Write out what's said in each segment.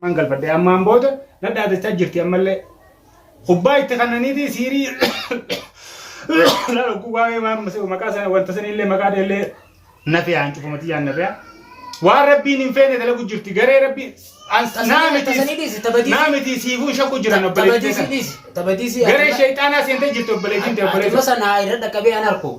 Man galfadhe ammaan booda na dhaadachaa jirti ammallee. Kubbaa itti kannaniiti siirii laala waa'ee maqaa sana wanta sanillee maqaa illee nafe aan cufamati yaan nafe. Waan rabbiin hin feene dalagu jirti garee rabbi naa miti Tasanii dhiisi tabadii. naa miti siifuu shakku jiran obboleettii Tabadii si sana. dhiisi. Tabadii si. Garee sheexaanaa seentee jirti obboleettiin ta'e Atuma obboleettii. sana haa irra dhaqqabee an arku.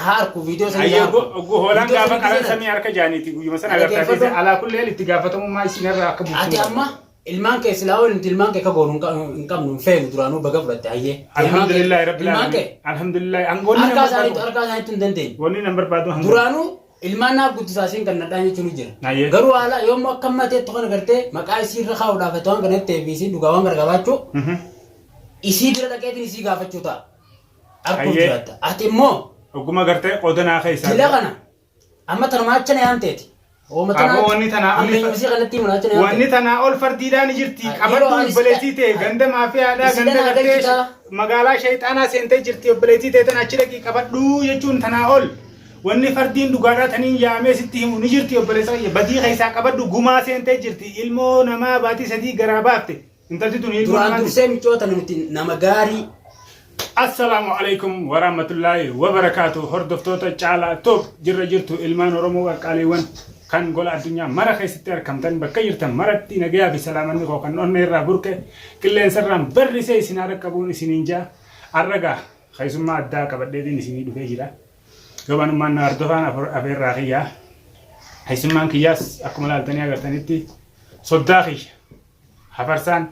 Haa arku viidiyoo sana Ayyee haa arku. hoolaan Viidiyoo gaafa sana qalan dhiisee samii harka jaaniiti guyyuma sana agartaa Dhaggeeffadhu. dhiise alaa kullee itti gaafatamummaa isin irraa akka buutu. Ati amma ilmaan kee silaa oolu nuti ilmaan kee akka goonu hin qabnu hin feenu duraanuu baga fudhatte hayyee. Alhamdulillah rabbil Ilmaan alamin. kee Alhamdulillah angoonni harkaa nama isaaniitti barbaadu. harkaa isaaniitti hin dandeenye. Wanni nama barbaadu hanga. Duraanuu ilmaan naaf guddisaa isiin kan nadhaan jechuun jira. Hayyee. Garuu haala yommuu akka ammateettu kana gartee maqaa isii irra kaa'uudhaaf ta'an waan kana ta'eef isiin dhugaa waan kana qabaachuu isii bira dhaqeetiin isii gaafachuu ta'a. Arguuf Hayyee. jiraatta. Ati immoo Oguma gartee qooda naa keessaa. dila kana amma tanumaa acha na yaamteeti. Ooma Aboo wanni tanaa ol Amma isii kanatti himu acha na Wanni yaamteeti. tanaa ol fardiidhaan ni jirti. Yeroo Qabadhu ani obboleettii ta'e ganda maafiyaadhaa Isii ganda tanaa gartee galchitaa. magaalaa shayxaanaa seentee jirti obboleettii ta'e tana achi dhaqii qabadhu jechuun tanaa ol. Wanni fardiin dhugaadhaa taniin yaamee sitti himu ni jirti obboleessa kiyya. Badii keessaa qabadhu gumaa seentee jirti. Ilmoo namaa baatii 3 garaa baafte. Intalti tun ilmoo Duraan namaati. dursee micoota nuti nama gaarii Assalaamu alaikum warahmatullaahi wabarakaatu. Hordoftoota Caalaa Top jirra jirtu ilmaan Oromoo qaqqaaliiwwan kan gola addunyaa mara keessatti argamtan bakka jirtan maratti nagayaa fi salaamanni koo kan onnee irraa burqe qilleensa irraan barrisee isin haa dhaqqabuun isiniin jaa. Arragaa keessummaa addaa qabadheetiin isinii dhufee jira. Gabaanummaan na hordofaan afeerraa kiyyaa. Keessummaan kiyyaas akkuma laaltanii agartanitti soddaa kiyya. Hafarsaan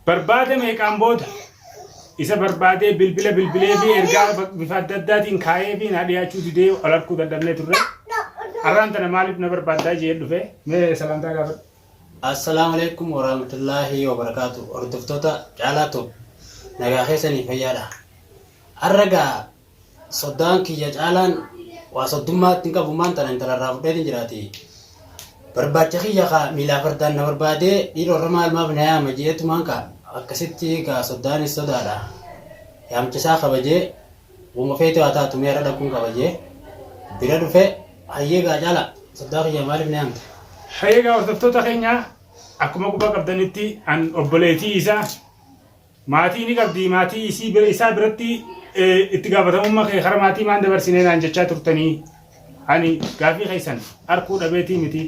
barbaada meeqaan booda isa barbaadee bilbila bilbilee fi ergaa bifa adda addaatiin kaa'ee fi naa dhiyaachuu didee ol harkuu dadhabnee turre. Har'aan tana maaliif na barbaaddaa jee dhufe mee salaamtaa gaafadhu. Assalaamu alaikum warahmatullaahi wabarakaatu. Hordoftoota Caalaa Top nagaa keessanii fayyaadha. Har'a gaa Soddaan kiyya caalaan waa soddummaatti hin qabu maan tana intala irraa fudheetiin jiraati. Barbaacha kiyya kaa miilaa fardaan na barbaadee dhiira warra maal maaf na yaama jeetumaan kaa akkasitti gaa soddaanis sodaadha. Yaamcha isaa kabajee woma feete haa taatu mee har'a dhaquun kabajee bira dhufe hayyee gaa caala soddaa kiyya maaliif na yaamte? Hayyee gaa hordoftoota keenya akkuma quba qabdanitti an obboleetii isaa Maatii ni qabdi maatii isii bira isaa biratti itti gaafatamummaa kee kara maatii maan dabarsinee naan jechaa turtanii ani gaafii keessan arkuu dhabeetii miti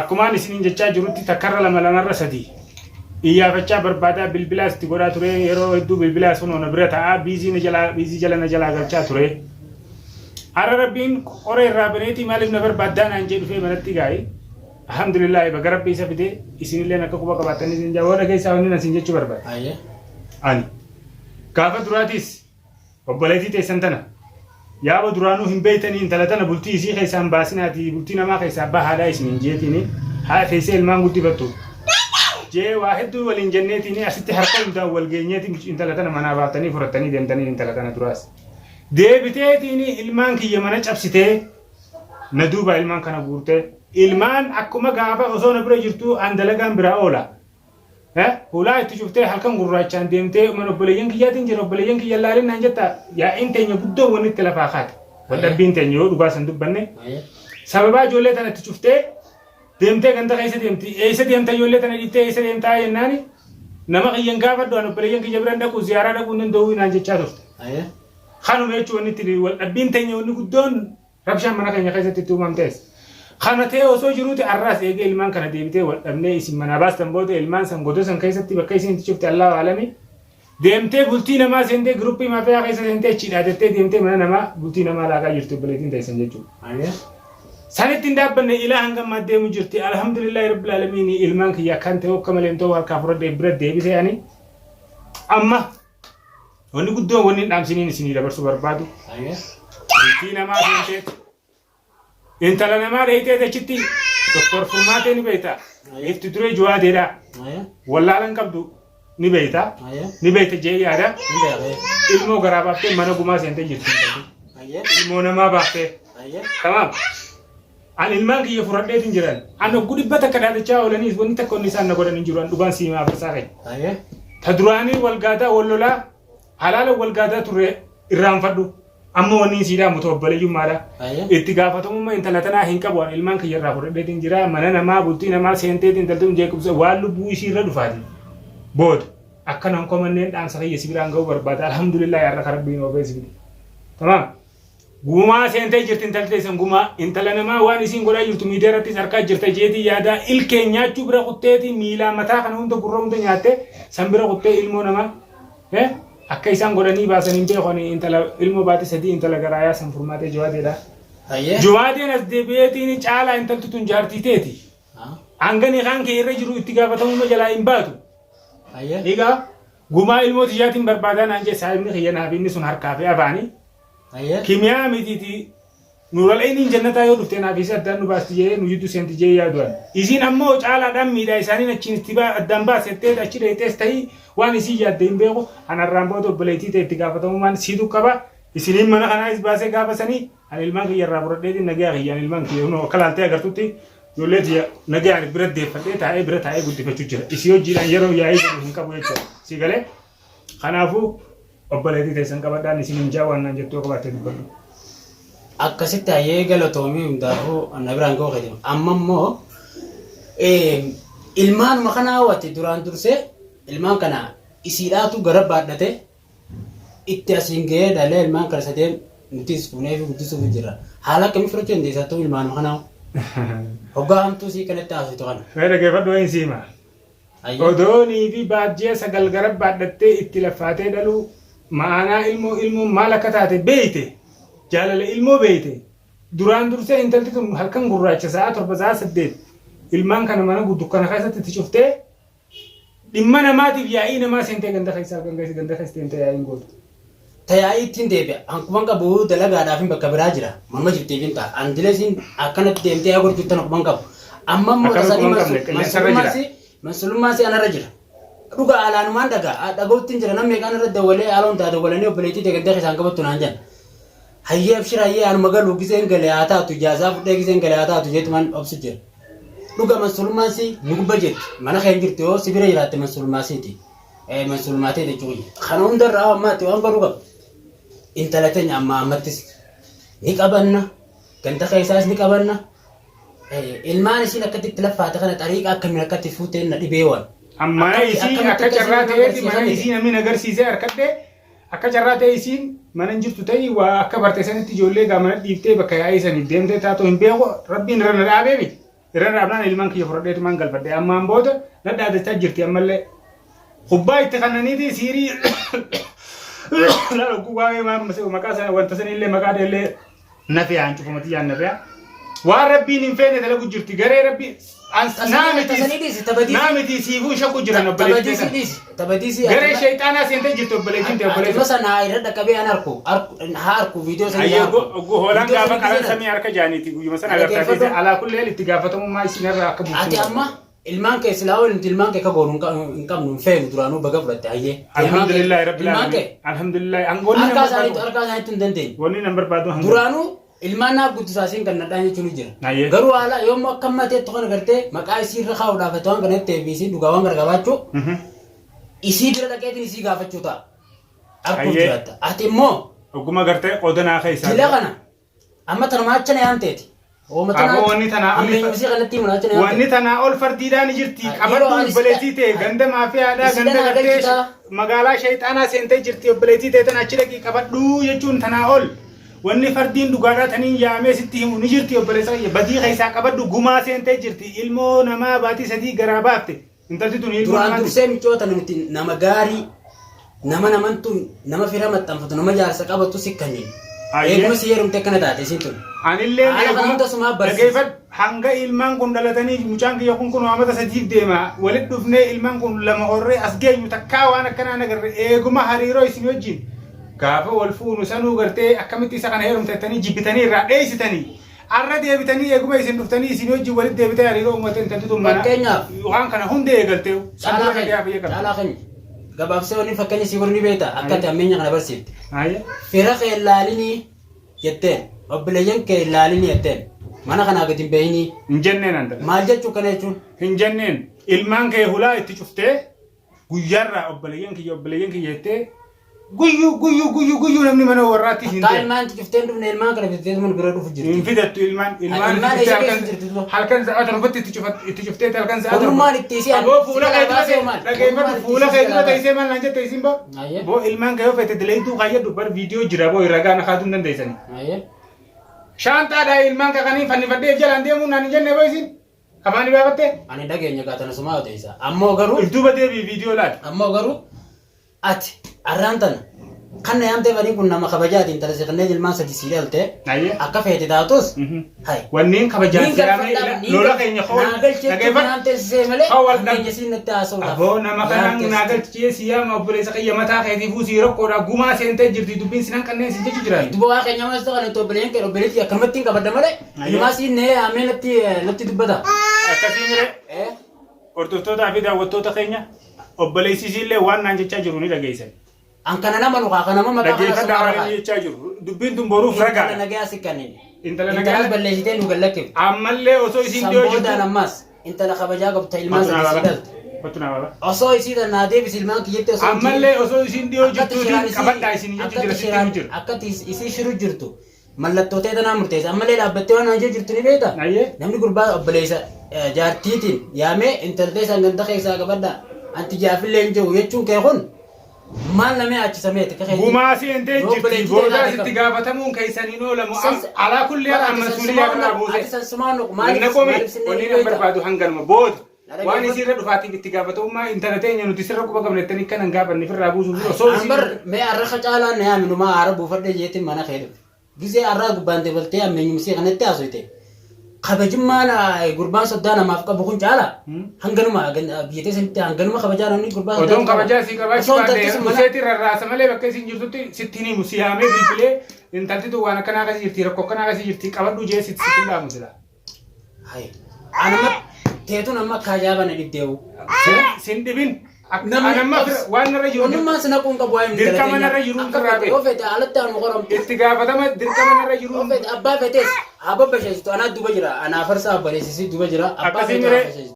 akkumaan isiniin jechaa jirutti takkarra lama lamarra sadi iyyaafachaa barbaadaa bilbilaas itti godhaa ture yeroo hedduu bilbilaas kunoo na bira ta'aa biizii na jalaa biizii jala na jalaa galchaa ture har'a rabbiin qoree irraa baneetii maaliif na barbaaddaa naan jee dhufee manatti gaa'ii Alhamdulillah baga rabbi isa fide isinilleen akka quba qabaattanii isin jaa warra keessaa wanni isin jechuu barbaade. Ayyee. Ani gaafa duraatiis obboleettii teessan tana yaaba duraanuu hin beeytanii intala tana bultii isii keessaa hin baasinaati bultii namaa keessaa bahaadhaa isin hin jeetiini haa teessee ilmaan guddifattu. Jee waa hedduu waliin jenneetiini asitti harka hundaan wal geenyeeti intala tana manaa baaftanii fudhattanii deemtanii intala tana duraas. Deebiteetiini ilmaan kiyya mana cabsitee Na duubaa ilmaan kana guurtee. Ilmaan akkuma gaafa osoo na bira jirtuu an dalagaan biraa oola. Hulaa itti cuftee halkan gurraachaan deemtee mana obboleeyyan kiyyaatiin jira obboleeyyan kiyya laalin naan jetta yaa'iin teenya guddoon wanni itti lafaa kaate. Waldhabbiin teenya yoo dhugaa san dubbanne sababaa ijoollee tana itti cuftee deemtee ganda keessa deemti. Eessa deemta ijoollee tana dhiiftee eessa deemtaa jennaani nama kiyyan gaafadhu an obboleeyyan kiyya biran dhaqu ziyaaraa dhaquu hin danda'u naan jechaa turte. Kanuma jechuun wanni itti waldhabbiin teenya wanni guddoon rabshaan mana keenya keessatti itti uumamtes. Kana ta'ee osoo jiruuti arraas eegee ilmaan kana deebitee wal dhabnee isin manaa baastan booda ilmaan san goda san keessatti bakka isin itti cufte Allahu alami deemtee bultii namaa seentee giruppii maafiyaa keessa seentee achii dhaadattee deemtee mana namaa bultii namaa laaqaa jirti obboleettiin teessan jechuudha. Sanitti hin dhaabbanne ilaa hanga ammaa deemu jirti. Alhamdulillahi rabbil aalamiin ilmaan kiyya akkaan ta'e akka malee hin ta'u harkaa fudhadhee bira deebisee ani amma Wanni guddoon wanni hin dhaamsiniin isinii dabarsuu barbaadu. Bultii namaa seenteet intala namaa dheeyteet achitti Doktor Furmaatee ni beekta. Ifti duree Juwaadeedha. Wallaala hin qabdu ni beekta. Ni beekta jee yaada. Ilmoo garaa baaftee mana gumaa seentee jirti intalli. Ilmoo namaa baaftee. Tamaam. An ilmaan kiyya furadheetiin jiran. An oggu 100 dhaadachaa oolaniis wanni takka wanni isaan na godhan hin jiru. An dhugaan sii himaa farsaa keenya. Ta duraanii wal gaadaa wal lolaa halaala wal gaadaa turre irraanfadhu. Amma wanni sii dhaamu ta'u obboleeyyummaadha. Ayyee. Itti gaafatamummaa intala tanaa hin qabu ani ilmaan kiyya irraa fudhadheetiin jira mana namaa bultii namaa seenteetiin intalti kun jeequmsa waan lubbuu isii irra dhufaati. Booda akka nan komanneen dhaamsa kiyya si biraan ga'uu barbaada alhamdulillah har'a ka rabbiin oofee si fide. Tamaam. Gumaa seentee jirti intalti teessan gumaa intala namaa waan isiin godhaa jirtu miidiyaa irrattis harkaa jirta jeetii yaadaa ilkeen nyaachuu bira kutteetii miilaa mataa kana hunda gurra hunda nyaattee san bira kuttee ilmoo namaa eh, akka isaan godhanii baasan hin beeku ani intala ilmoo baatii sadii intala garaa yaasan furmaatee jawaadeedha. Hayyee. Jawaadeen as deebi'eetiin caalaa intalti tun jaartii teeti. Ah, Hanga nikaan kee irra jiru itti gaafatamummaa jalaa hin baatu. Hayyee. Egaa gumaa ilmoo tiyyaatiin barbaadaa naan jee saahibni kiyya naaf inni sun harkaa fi afaanii. Hayyee. Kimiyaa mitiiti Nuural'ayniin jannataa yoo dhufte naaf isii addaan nu baasti jee nu jiddu seenti jee yaadu'an. Isiin ammoo caalaadhaan miidhaa isaaniin achiin itti addaan baasettee achi dheeyxees ta'ii waan isiin yaadde hin beeku. Anarraan booda obboleettii ta'e itti gaafatamummaan siitu qaba. Isiniin mana kanaayis baasee gaafa sanii ani ilmaan kiyya irraa fudhadheetiin nagayaa kiyyaan ilmaan kiyya kunoo akka laaltee agartutti ijoollee tiyya nagayaan bira deeffadhee taa'ee bira taa'ee guddifachuu jira. Isii hojiidhaan yeroo yaa'ii jedhu hin qabu jechuudha. Si galee? Kanaafuu obboleettii teessan qabadhaan isiniin jaa waan naan jettu yoo qabaatte dubbadhu. Akkasitti hayyee galatoomii hundaafuu na biraan ga'uu keeti. Amma immoo ilmaanuma kana hawwate duraan dursee ilmaan kana isiidhaatu gara baadhate itti asiin ga'ee dhalee ilmaan kana sadeen nutis fuunee fi guddisuuf jira. Haala akkamii fudhachuu dandeessaa ta'u ilmaanuma kanaa hoggaa hamtuu sii kanatti haasoftu kana. Mee dhaggeeffadhu wayiin siima. Hayyee. Odoonii fi baajji'a sagal gara baadhattee itti laffaatee dhaluu ma'aanaa ilmoo ilmoon maal akka taate beeyte jaalala ilmoo beeyte duraan dursee intalti tun halkan gurraacha sa'a 7 sa'a 8 ilmaan kana mana dukkana keessatti itti cuftee dhimma namaatiif yaa'ii namaa seentee ganda keessa halkan keessa ganda keessa seentee yaa'iin gootu. Ta yaa'ii ittiin deebi'a. An quban qabu dalagaadhaafin bakka biraa jira. Manuma jirtiifin ta'a. An dileesiin akkanatti deemtee yaa gortu tana quban qabu. Amma immoo Akkami tasadii quban qabne qilleensarra jira. mansulummaan si anarra jira. Dhuga alaanumaan dhagaa. Dhaga'uttiin jira. Nam meeqaan irra dawwalee haala hundaa dawwalanii obboleettii ta'e ganda keessaan qabattu naan jedhan. Hayyee abshir hayyee anuma galu giseen gale haa taatu ijaazaa fudhee giseen gale haa taatu jeetumaan obsu jira. Dhuga mansulummaan si nu gubba jirti. Mana kee hin jirtu yoo si bira jiraatte mansulummaa siiti. Mansulummaa ta'e jechuun. Kana hundarraa ammaatti waan godhuu qabdu. Intala teenya amma ammattis ni qabanna. Ganda keessaas ni qabanna. Ilmaan isiin akkatti itti laffaate kana xariiqa akkamiin akkatti fuuteen na dhibee waan. Mana Akkamitti isii akkamitti akka akka isiin carraa nama ta'eeti agarsiisan mana miti. isii namni na agarsiisee harkadhee akka carraa ta'e isiin mana hin jirtu ta'ii waa akka barte sanitti ijoollee gaa mana dhiiftee bakka yaa'ii saniif deemtee taatoo hin beeku rabbiin irra na dhaabee miti. Irra na dhaabnaan ilmaan kiyya fudhadheetumaan galfadhe ammaan booda na dhaadachaa jirti ammallee. Kubbaa itti kannaniiti siirii laala waa'ee maqaa sana wanta sanillee maqaa illee nafiyaan cufamati yaan nafiyaa. Waan rabbiin hin feene dalagu jirti garee rabbi naa miti Tasanii dhiisi tabadii. naa miti siifuu shakku jiran obboleettii Tabadii si teessan. dhiisi. Tabadii si. Garee shayxaanaa seentee jirti obboleettiin ta'e Atima obboleessa. sana irra dhaqqabee an arku. Haa arku viidiyoo sanii Ayyee haa arku. hoolaan Viidiyoo gaafa sanii qalan gisee samii harka jaaniiti guyyuma sana Ana agartaa geeffadhu. teesse alaa kullee itti gaafatamummaa isinirraa akka Ati buusu. amma ilmaan kee silaa waliin nuti ilmaan kee akka goonu hin qabnu hin feenu duraanuu baga fudhatte hayyee. Alhamdulillahi rabbil Ilmaan alamin. kee Alhamdulillahi angoonni harkaa nama isaaniitti barbaadu. harkaa isaaniitti hin dandeenye. Wanni nama barbaadu hanga. Duraanuu ilmaan naaf guddisaa isiin kan nadhaan jechuun ni jira. Hayyee. Garuu haala yommuu akka ammaa ta'etti kana gartee maqaa isii irra kaa'uudhaaf ati waan kana ta'eef isiin dhugaa waan kana qabaachuu isii bira dhaqeetiin isii gaafachuu ta'a. Arguuf Hayyee. jiraatta. Ati immoo Ogguma gartee qooda naa keessaa. jila kana amma tanuma acha na yaamteeti. Ooma tana Aboo wanni tanaa oli ammeenyu isii kanatti himu acha na Wanni yaamteeti. tanaa ol fardiidhaan ni jirti. Yeroo Qabadhu ani obboleettii ta'e ganda maafiyaadhaa Isii ganda dana gartee galchitaa. magaalaa shayxaanaa seentee jirti obboleettii ta'e tana achi dhaqii qabadhu jechuun tanaa ol. Wanni fardiin dhugaadhaa taniin yaamee sitti himu ni jirti obboleessa kiyya. Badii keessaa qabadhu gumaa seentee jirti. Ilmoo namaa baatii sadii garaa baafte. Intalti tun ilmoo Duraan namaati. dursee micoota nuti nama gaarii nama namantu nama fira maxxanfatu nama jaarsa qabatu si kanneen. Ayyee. Eeguma si heerumte akkana taate isiin tun. Anillee Haala kana eeguma hunda sumaa barsiisa. dhageeffadhu hanga ilmaan kun dhalatanii mucaan kiyya kun kun amata sadiif deema walitti dhufnee ilmaan kun lama horree as geenyu takkaa waan akkanaa nagarre eeguma hariiroo isin wajjin gaafa wal fuunu sanuu gartee akkamitti isa kana heerumtettanii jibbitanii irraa dheessitanii arra deebitanii eeguma isin dhuftanii isin wajjin walitti deebitee hariiroo uummata intalti tun mana Fakkeenyaaf. waan kana hunda eegaltee Caalaa sanduuqa keenya nagayaa biyya qabdi. caalaa keenya gabaabsee wanni fakkeenya sii godhu ni beekta akka ati ammeenya kana barsiifte. Haayya. Fira kee ilaalinii jetteen obboleeyyan kee ilaalinii jetteen mana kanaa gadi hin bahinii Hin jenneen antala. maal jechuu kana jechuun Hin jenneen ilmaan kee hulaa itti cuftee guyyaarraa obboleeyyan kiyya obboleeyyan kiyya jettee Guyyuu guyyuu guyyuu guyyuu namni mana warraatti hin Takkaa deemu. ilmaan itti cuftee hin dhufne ilmaan kana fittee mana bira dhufu jirti. Hin fidattu ilmaan ilmaan Ilmaan itti eessa cuftee keessa halkan jirti duba? halkan sa'a torbatti itti cufat- itti cuftee halkan sa'a torba. Ormummaan itti isii Aboo fuula si kee dura baasee maal? dhaggeeffadhu Ormummaan itti fuula isii kee si dura jalaa teessee maal naan jette isiin boo. Ayyee. Boo ilmaan kee yoo fete dileetuu kaayyadhu bar viidiyoo jira boo ragaa na kaatu hin dandeessani. Ayyee. Shaanxaadhaa ilmaan kakanii fannifadhee jalaan deemuu naan hin jenne boo isin. Afaanii baafattee. Ani dhageenya gaatana sumaa odeessa. Ammoo garuu If duuba deebii viidiyoo laali. ammoo garuu ati arraan tana kan na yaamtee banii kun nama kabajaati intala si kanneen ilmaan sadi sii dhalte Ayyee. akka feete taatus hay. Wanneen kabajaan Niin siyaamee galfadhaa, niin lola gal- keenya hoo naa galcheetu dhaggeeffadhu. naan teessisee malee Hoo wal kan dhag- keenya siin natti haasa'uudhaaf. Aboo nama kanaan Naan naa teessiste. galchee siyaama obboleessa kiyya mataa keetiifuu sii rakkoodha gumaa seentee jirti dubbiin sinan kanneen si jechu jiraan. Duba waa keenya maas ta'an itti obboleen kee obboleetti akkanumatti hin qabadda malee Ayyee. inumaa siin nee amee natti natti dubbata. Akkasii mire Eh? hordoftootaa fi daawwattoota keenya obboleessi isiillee waan naan jechaa jiru ni dhageessan. An kana nama lukaa kana nama maqaa kana Dhaggeeffadhaa sumaa waan lukaa. inni jechaa jiru. Dubbiin tun boruuf Intala ragaadha. nagayaa si kanneen. Intala Intala nagayaa balleessitee nu gallakkifte. ammallee osoo isiin dhiyoo Sanboodaan jirtu. ammaas intala kabajaa qabta ilmaan Kottu naa sadi si baaba. dhalte. Kottu naa baaba. Osoo isii tan naa deebisi ilmaan kiyyatti osoo hin Ammallee osoo isiin dhiyoo Akkatti jirtuutiin shiraan isii- qabadhaa isin jechuu akkatti jira sitti shiraan- himu jira. Akkatti isii shiru jirtu mallattoo ta'e tanaa murteessa. Ammallee dhaabbattee waan hojii jirtu ni beekta. Ayyee. Namni gurbaa obboleessa jaartiitiin yaamee intaltee isaan ganda keessaa qabadhaa. Anti jaafillee hin jiru jechuun kee kun maal namee achisameeti. Gumaa seentee Yoo jirti obboleettii boodaa ta'e sitti gaafatamuun keessaniin oolamu San- alaa kulli haala amma suuliyaa irraa buuse. Ati sansumaan nuqu Nanna maaliif qomi maaliif sinne wanni ni nan beekta? barbaadu hanganuma booda Nana waan gaafadhu. isiirra dhufaatiif itti gaafatamummaa intala teenya nuti sirra quba qabne jettanii kanan gaafanne firraa buusuuf osoo isiin Ambar mee arra caalaan na yaami numaa aara buufadhe jeetiin mana kee dhufe. Gizee arraa gubbaan dabaltee ammeenyumsii kanatti haasofte. Kabajummaan gurbaan soddaa namaaf qabu kun caala. Hanganuma biyya teessanitti hanganuma kabajaa namni gurbaa soddaa Odoon kabajaa sii qabaachuu Osoo baadhe intalti sun mana useetti rarraasa malee bakka isin jirtutti sitti hin himu si yaamee bilbilee intalti tun waan akkanaa akkasii jirti rakkoo akkanaa akkasii jirti qabadhu jee sitti sitti hin dhaamu sila. Hai. Anama teetun amma akka ajaa'ibaa na dhibdeewu. Sin dhibin Namni anamma waan narra jiru Onnummaan si naquun qabu waa'ee Dirqama narra jiru Akka irraa fedhe beeku. yoo fedhe alatti anu qoramtu. Itti gaafatama dirqama narra jiru Yoo fedhe abbaa fetes haa babbasheessitu anaa duuba jira anaa farsa abbareessisii duuba jira abbaa Akkasii fete haa miree babbasheessitu.